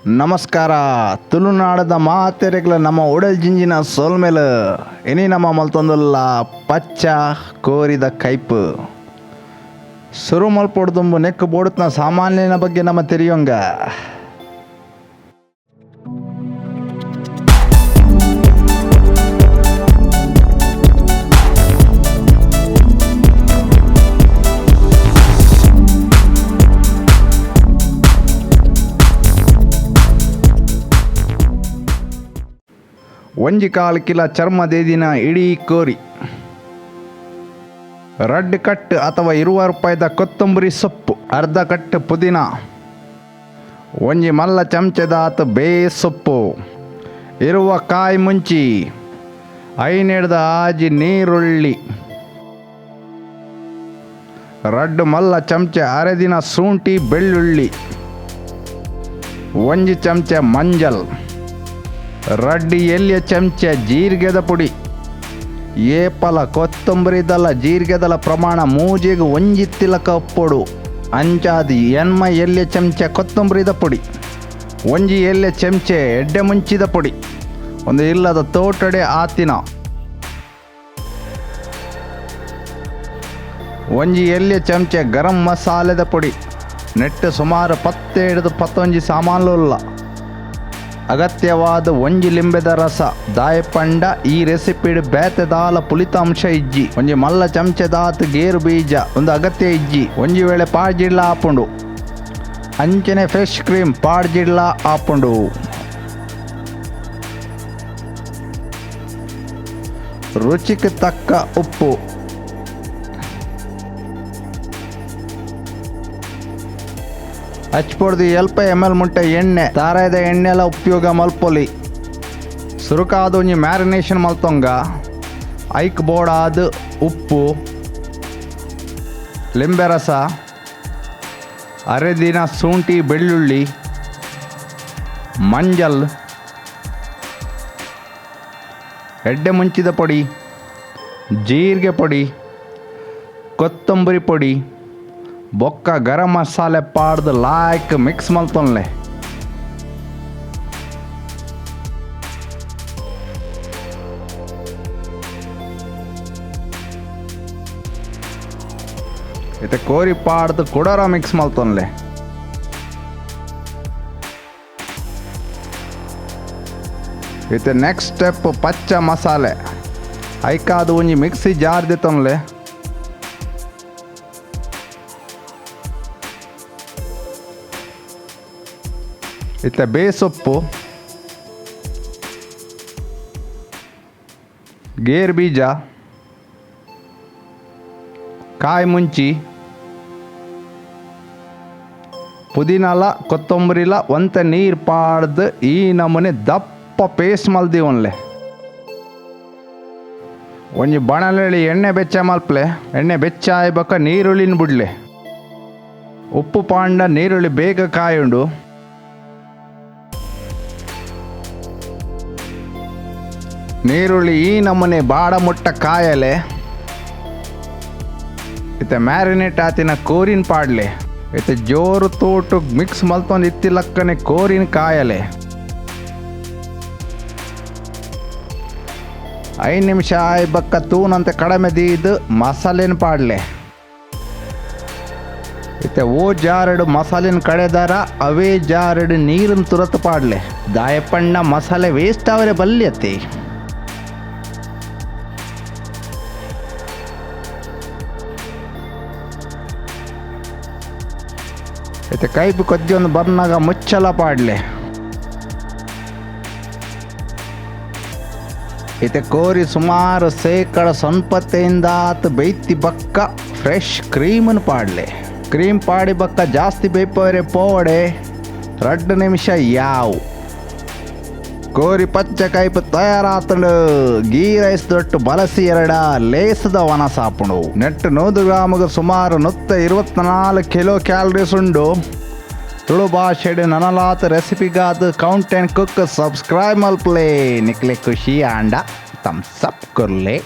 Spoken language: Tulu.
ನಮಸ್ಕಾರ. ತುಳುನಾಡದ ಮಾತೆರೆಗ್ಲ ನಮ್ಮ ಉಡಲ್ ಜಿಂಜಿನ ಸೊಲ್ಮೆಲ್. ಇನಿ ನಮ್ಮ ಮಲ್ತೊಂದುಲ್ಲ ಪಚ್ಚ ಕೋರಿದ ಕೈಪು ಸುರು ಮಲ್ಪೊಡ್ದುಂಬು ನೆಕ್ಕು ಬೋಡುತ್ನ ಸಾಮಾನ್ಯನ ಬಗ್ಗೆ ನಮ್ಮ ತೆರಿಯೊಂಗ. ಒಂಜಿ ಕಾಲು ಕಿಲ ಚರ್ಮ ದೇದಿನ ಇಡೀ ಕೋರಿ, ರಡ್ಡ್ ಕಟ್ ಅಥವಾ 20 ರೂಪಾಯಿದ ಕೊತ್ತಂಬರಿ ಸೊಪ್ಪು, ಅರ್ಧ ಕಟ್ ಪುದೀನ, ಒಂಜಿ ಮಲ್ಲ ಚಮಚದಾತ್ ಬೇಸೊಪ್ಪು, ಇರುವ ಕಾಯಿ ಮುಂಚಿ, ಐನೆಡ್ದ ಆಜಿ ನೀರುಳ್ಳಿ, ರಡ್ಡ್ ಮಲ್ಲ ಚಮಚ ಅರೆದಿನ ಶುಂಠಿ ಬೆಳ್ಳುಳ್ಳಿ, ಒಂಜಿ ಚಮಚ ಮಂಜಲ್, ರಡ್ಡ್ ಎಲ್ಯ ಚಮಚ ಜೀರಿಗೆದ ಪುಡಿ, ಏಪಲ ಕೊತ್ತಂಬರಿದಲ ಜೀರಿಗೆದಲ ಪ್ರಮಾಣ ಮೂಜೆಗ್ ಒಂಜಿ ತಿಲಕ ಪೊಡು, ಅಂಚಾದ್ ಎನ್ಮ ಎಲ್ಯ ಚಮಚ ಕೊತ್ತಂಬರಿದ ಪುಡಿ, ಒಂಜಿ ಎಲ್ಯ ಚಮಚ ಎಡ್ಡೆ ಮುಂಚಿದ ಪುಡಿ, ಒಂದು ಇಲ್ಲದ ತೋಟಡೆ ಆತಿನ, ಒಂಜಿ ಎಲ್ಯ ಚಮಚ ಗರಂ ಮಸಾಲೆದ ಪುಡಿ. ನೆಟ್ಟು ಸುಮಾರು 17 19 ಸಾಮಾನುಲ್ಲ. ಅಗತ್ಯವಾದ ಒಂಜಿ ಲಿಂಬೆದ ರಸ, ದಾಯಪಂಡ ಈ ರೆಸಿಪಿಡ್ ಬೇತೆದಾಲ ಪುಲಿತಾಂಶ ಇಜ್ಜಿ. ಒಂಜಿ ಮಲ್ಲ ಚಮಚದಾತ್ ಗೇರು ಬೀಜ ಒಂದು ಅಗತ್ಯ ಇಜ್ಜಿ. ಒಂಜಿ ವೇಳೆ ಪಾಡ್ಜಿಡ್ಲ ಆಪುಂಡು. ಅಂಚನೆ ಫ್ರೆಶ್ ಕ್ರೀಮ್ ಪಾಡ್ಜಿಡ್ಲ ಆಪುಂಡು. ರುಚಿಗೆ ತಕ್ಕ ಉಪ್ಪು, ಹಚ್ಪೊಡ್ದು ಎಲ್ಪ ಎಮ್ ಎಲ್ ಮುಟ್ಟ ಎಣ್ಣೆ, ತಾರಾಯ್ದ ಎಣ್ಣೆಲ ಉಪಯೋಗ ಮಲ್ಪೊಲಿ. ಸುರುಕಾದ ಒಂಜಿ ಮ್ಯಾರಿನೇಷನ್ ಮಲ್ತೊಂಗ. ಐಕ್ ಬೋಡಾದ್ ಉಪ್ಪು, ಲಿಂಬೆ ರಸ, ಅರೆದಿನ ಶುಂಠಿ ಬೆಳ್ಳುಳ್ಳಿ, ಮಂಜಲ್, ಎಡ್ಡೆ ಮುಂಚಿದ ಪೊಡಿ, ಜೀರಿಗೆ ಪೊಡಿ, ಕೊತ್ತಂಬರಿ ಪೊಡಿ, ಬೊಕ್ಕ ಗರಂ ಮಸಾಲೆ ಪಾಡ್ದು ಲಾಯ್ಕ್ ಮಿಕ್ಸ್ ಮಲ್ತೊನ್ಲೆ. ಇತ್ತೆ ಕೋರಿ ಪಾಡ್ದು ಕುಡರ ಮಿಕ್ಸ್ ಮಲ್ತೊನ್ಲೆ. ಇತ್ತೆ ನೆಕ್ಸ್ಟ್ ಸ್ಟೆಪ್ ಪಚ್ಚ ಮಸಾಲೆ. ಐಕಾದ್ ಒಂಜಿ ಮಿಕ್ಸಿ ಜಾರ್ ದೆತ್ತೊನ್ಲೆ. ಇತ್ತೆ ಬೇಸೊಪ್ಪು, ಗೇರು ಬೀಜ, ಕಾಯಿ ಮುಂಚಿ, ಪುದೀನಲ ಕೊತ್ತಂಬರಿಲ ಒಂತೆ ನೀರು ಪಾಡ್ದು ಈ ನಮೂನೆ ದಪ್ಪ ಪೇಸ್ಟ್ ಮಲ್ದಿವನ್ಲೆ. ಒಂಜಿ ಬಾಣಲೆಳಿ ಎಣ್ಣೆ ಬೆಚ್ಚ ಮಲ್ಪ್ಲೆ. ಎಣ್ಣೆ ಬೆಚ್ಚ ಆಯ್ಬಕ್ಕ ನೀರುಳ್ಳಿನ ಬಿಡ್ಲೆ. ಉಪ್ಪು ಪಾಂಡ ನೀರುಳ್ಳಿ ಬೇಗ ಕಾಯುಂಡು. ನೀರುಳ್ಳಿ ಈ ನಮೂನೆ ಬಾಡ ಮುಟ್ಟ ಕಾಯಲೆ. ಇತ್ತೆ ಮ್ಯಾರಿನೇಟ್ ಆತಿನ ಕೋರಿನ ಪಾಡ್ಲೆ. ಇತ್ತೆ ಜೋರು ತೋಟು ಮಿಕ್ಸ್ ಮಲ್ತೊಂದು ಇತ್ತಿಲಕ್ಕನೆ ಕೋರಿನ ಕಾಯಲೆ. 5 ನಿಮಿಷ ಆಯ್ ಬಕ್ಕ ತೂನಂತೆ ಕಡಿಮೆ ದೀದು ಮಸಾಲೆನ ಪಾಡ್ಲೆ. ಇತ್ತೆ ಓ ಜಾರಡು ಮಸಾಲೆನ ಕಡೆದಾರ ಅವೇ ಜಾರಡು ನೀರನ್ನು ತುರತ್ ಪಾಡ್ಲೆ. ದಾಯಪಣ್ಣ ಮಸಾಲೆ ವೇಸ್ಟ್ ಅವರೆ ಬಲ್ಯತ್ತೆ. ಇತ್ತೆ ಕೈಪು ಕೊದ್ದಿ ಒಂದು ಬರ್ನಾಗ ಮುಚ್ಚಲ ಪಾಡ್ಲೆ. ಇತ್ತೆ ಕೋರಿ ಸುಮಾರು 95% ಆತ್ ಬೇಯ್ತಿ ಬಕ್ಕ ಫ್ರೆಶ್ ಕ್ರೀಮನ್ನು ಪಾಡ್ಲೆ. ಕ್ರೀಮ್ ಪಾಡಿ ಬಕ್ಕ ಜಾಸ್ತಿ ಬೇಯ್ಪವರೆ ಪೋವಡೆ 2 ನಿಮಿಷ ಯಾವು. ಕೋರಿ ಪಚ್ಚ ಕೈಪು ತಯಾರಾತಂಡು. ಗೀ ರೈಸ್ ದೊಟ್ಟು ಬಲಸಿ ಎರಡ ಲೇಸದ ವನ ಸಾಪುಂಡು. ನೆಟ್ಟು 100 ಗ್ರಾముಗೆ ಸುಮಾರು 124 ಕಿಲೋ ಕ್ಯಾಲರೀಸ್ ಉಂಡು. ತುಳು ಭಾಷೆಡ್ ನನಲಾತ ರೆಸಿಪಿಗಾದ count and cook subscribe ಮಲ್ಪ್ಲೆ. ನಿಕ್ಲೆ ಖುಷಿ ಆಂಡ ಥಮ್ಸ್ ಅಪ್ ಕೊರ್ಲೆ.